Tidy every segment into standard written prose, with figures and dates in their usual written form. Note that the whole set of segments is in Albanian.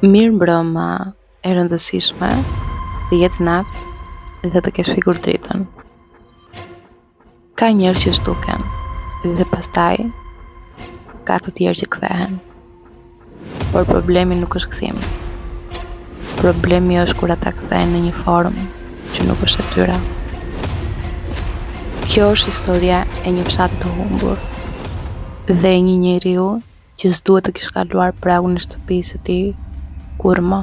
Mirëmbrëma e rëndësishme të jetë natë dhe të kesh fikur dritën. Ka njerëz që zhduken dhe pastaj ka të tjerë që kthehen. Por problemi nuk është kthimi. Problemi është kur ata kthehen në një formë që nuk është e tyre. Kjo është historia e një fshati të humbur dhe e një njeriu që s'duhet të kish kaluar pragun e shtëpisë së tij kurrë më.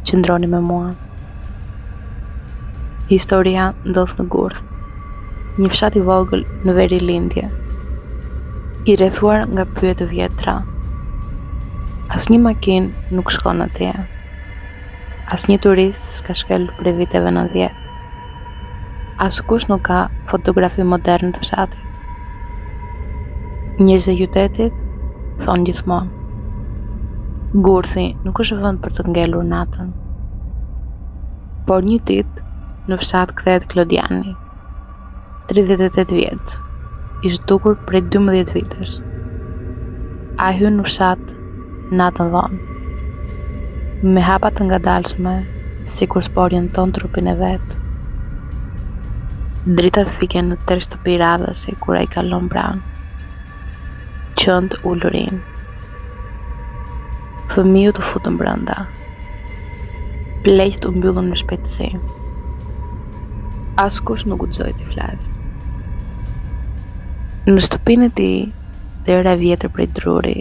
Qëndroni me mua. Historia ndodh në Gurth, një fshat i vogël në verilindje, i rrethuar nga pyje të vjetra. Asnjë makinë nuk shkon atje. Asnjë turist s'ka shkelur prej viteve 90. Askush nuk ka fotografi moderne të fshatit. Njerëzit e qytetit thonë gjithmonë. Gurthi nuk është vend për të ngelur natën. Por një ditë në fshat kthehet Klodiani, 38 vjeç, i zhdukur prej 12 vitesh. Ai hyn në fshat natën vonë. Me hapa të ngadalshme, sikur s'po orienton trupin e vet. Dritat fiken në tre shtëpi radhazi kur ai kalon pranë. Qentë ulërijnë. Fëmijët u futën brenda. Pleqtë u mbyllën me shpejtësi. Askush nuk guxoi t'i flasë. Në shtëpinë e tij, dera e vjetër prej druri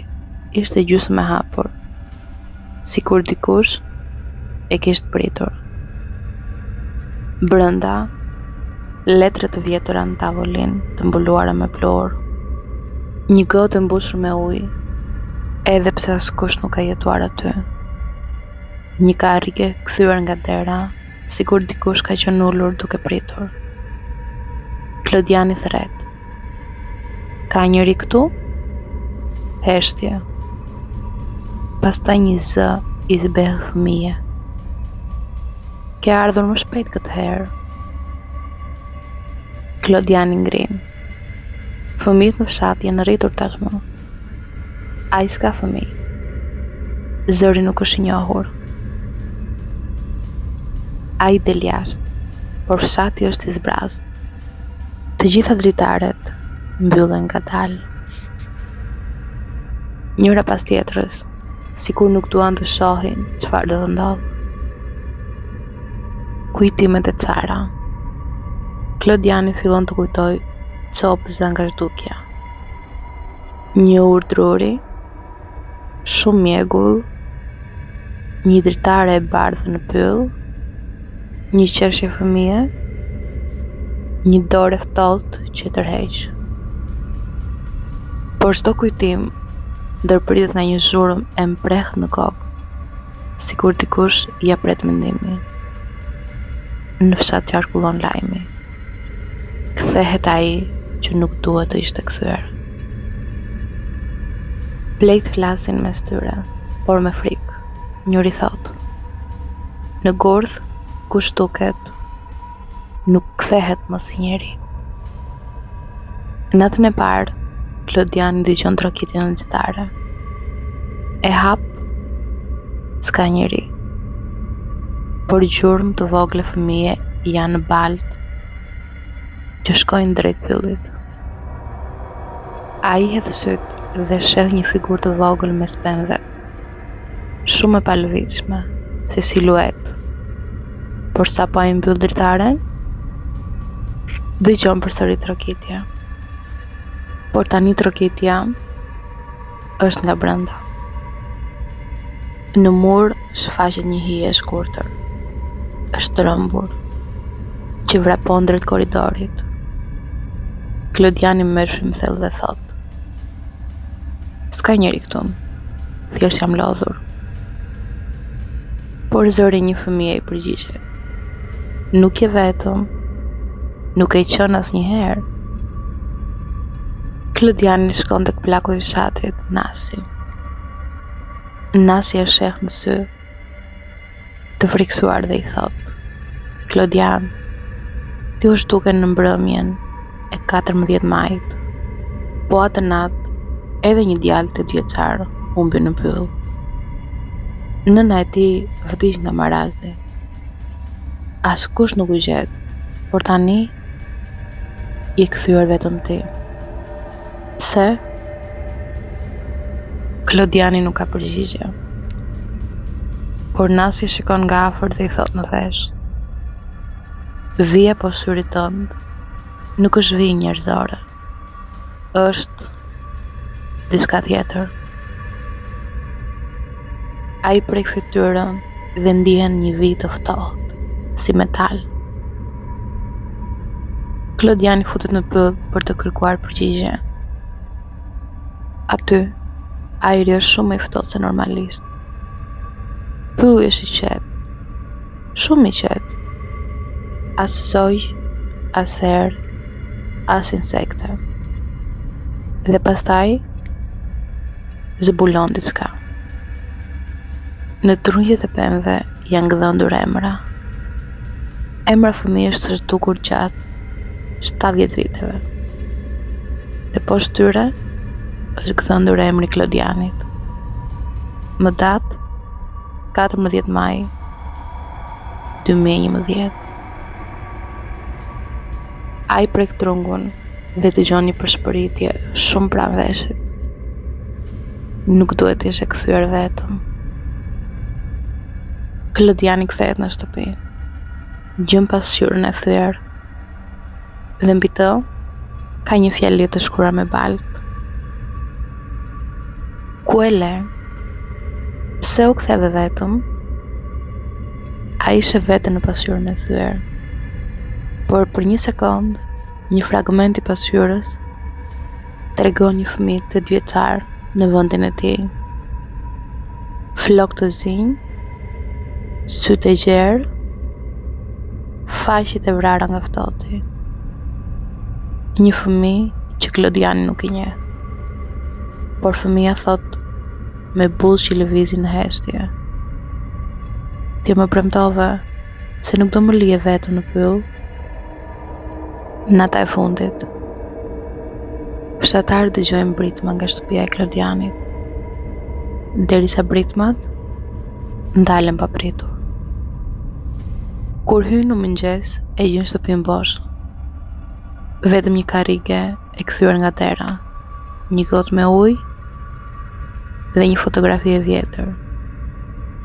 ishte gjysmë e hapur, sikur dikush e kishte pritur. Brenda, letra të vjetra në tavolinë të mbuluara me pluhur. Një gotë e mbushur me ujë, edhe pse askush nuk ka jetuar aty. Një karrige kthyer nga dera, sikur dikush ka qenë ulur duke pritur. Klodiani thërret. Ka njeri këtu? Heshtje. Pastaj një zë i zbehtë fëmije. Ke ardhur më shpejt këtë herë. Klodiani ngrin. Fëmijët në fshat janë rritur tashmë. Ai s'ka fëmijë. Zëri nuk është i njohur. Ai del jashtë, por fshati është i zbrazët. Të gjitha dritaret mbyllen ngadalë. Njëra pas tjetrës, sikur nuk duan të shohin çfarë do të ndodhë. Kujtimet e çara. Klodiani fillon të kujtojë copëza nga zhdukja. Një urë druri, shumë mjegull, një dritare e bardhë në pyll, një qeshje fëmije, një dorë e ftohtë që e tërheq. Por çdo kujtim ndërpritet nga një zhurmë e mprehtë në kokë, sikur dikush ia pret mendimin. Në fshat qarkullon lajmi. Kthehet ai që nuk duhet të ishte kthyer. Pleqtë flasin mes tyre, por me frikë. Njëri thotë: Në Gurth, kush zhduket, nuk kthehet më si njeri. Natën e parë, Klodiani dëgjon trokitje në dritare. E hap, s'ka njeri. Por gjurmë të vogla fëmije janë në baltë që shkojnë drejt pyllit. Ai hedh sytë dhe sheh një figurë të vogël mes pemëve. Shumë e palëvizshme, si siluetë. Por sapo ai mbyll dritaren, dëgjon përsëri trokitje. Por tani trokitja është nga brenda. Në mur shfaqet një hije e shkurtër, e shtrembur, që vrapon drejt korridorit. Klodiani merr frymë thellë dhe thotë: S'ka njeri këtu, thjesht jam lodhur. Por zëri i një fëmije i përgjigjet. Nuk je vetëm, nuk ke qenë asnjëherë. Klodiani shkon tek plaku i fshatit, Nasi. Nasi e sheh në sy, të frikësuar dhe i thotë, Klodian, ti u zhduke në mbrëmjen e 14 majit. Po atë natë, edhe një djalë tetëvjeçar humbi në pyll. Nëna e tij vdiq nga marazi. Askush nuk u gjet, por tani je kthyer vetëm ti. Pse? Klodiani nuk ka përgjigje. Por Nasi e shikon nga afër dhe i thotë në vesh. Vija poshtë syrit tënd nuk është vijë njerëzore. Është diçka tjetër. Ai prek fytyrën dhe ndien një vijë të ftohtë, si metal. Klodiani futet në pyll për të kërkuar përgjigje. Aty, ajri është shumë më i ftohtë se normalisht. Pylli është i qetë, shumë i qetë. As zogj, as erë, as insekte. Dhe pastaj, zbulon diçka. Në trungjet e pemëve janë gdhendur emra. Emra fëmijësh të zhdukur gjatë 70 viteve. Dhe poshtë tyre është gdhendur emri i Klodianit. Më datë 14 maj 2011. Ai prek trungun dhe dëgjon një pëshpëritje shumë pranë veshit. Nuk duhet të ishe kthyer vetëm. Klodiani kthehet në shtëpi. Gjen pasqyrën e thyer. Dhe mbi të ka një fjali të shkruar me baltë. Ku e le? Pse u ktheve vetëm? Ai sheh veten në pasqyrën e thyer. Por për një sekondë, një fragment i pasqyrës tregon një fëmijë tetëvjeçar në vendin e tij. Flokë të zinj, sytë e gjerë, faqet e vrara nga ftohti. Një fëmijë që Klodiani nuk e njeh. Por fëmija thotë me buzë që lëvizin në heshtje. Ti më premtove se nuk do më lije vetëm në pyll. Nata e fundit. Fshatarët dëgjojnë britma nga shtëpia e Klodianit. Derisa britmat ndalen papritur. Kur hyjnë në mëngjes, e gjejnë shtëpinë bosh. Vetëm një karrige e kthyer nga dera, një gotë me ujë dhe një fotografi e vjetër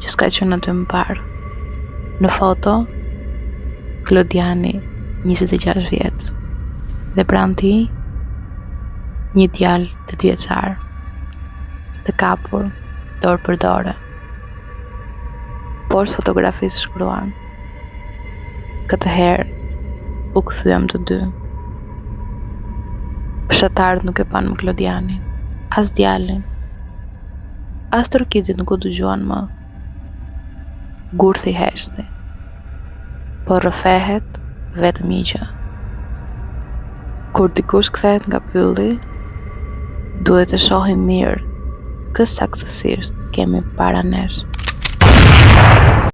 që s'ka qenë aty më parë. Në foto, Klodiani, 26 vjeç, dhe pranë tij, një djalë tetëvjeçar, të kapur dorë për dore. Poshtë fotografisë shkruan. Këtë herë u kthyem të dy. Fshatarët nuk e panë më Klodianin, as djalin. As trokitjet nuk u dëgjuan më. Gurthi heshti. Por rrëfehet vetëm një gjë. Kur dikush kthehet nga pylli, duhet të shohim mirë kë saktësisht kemi para nesh.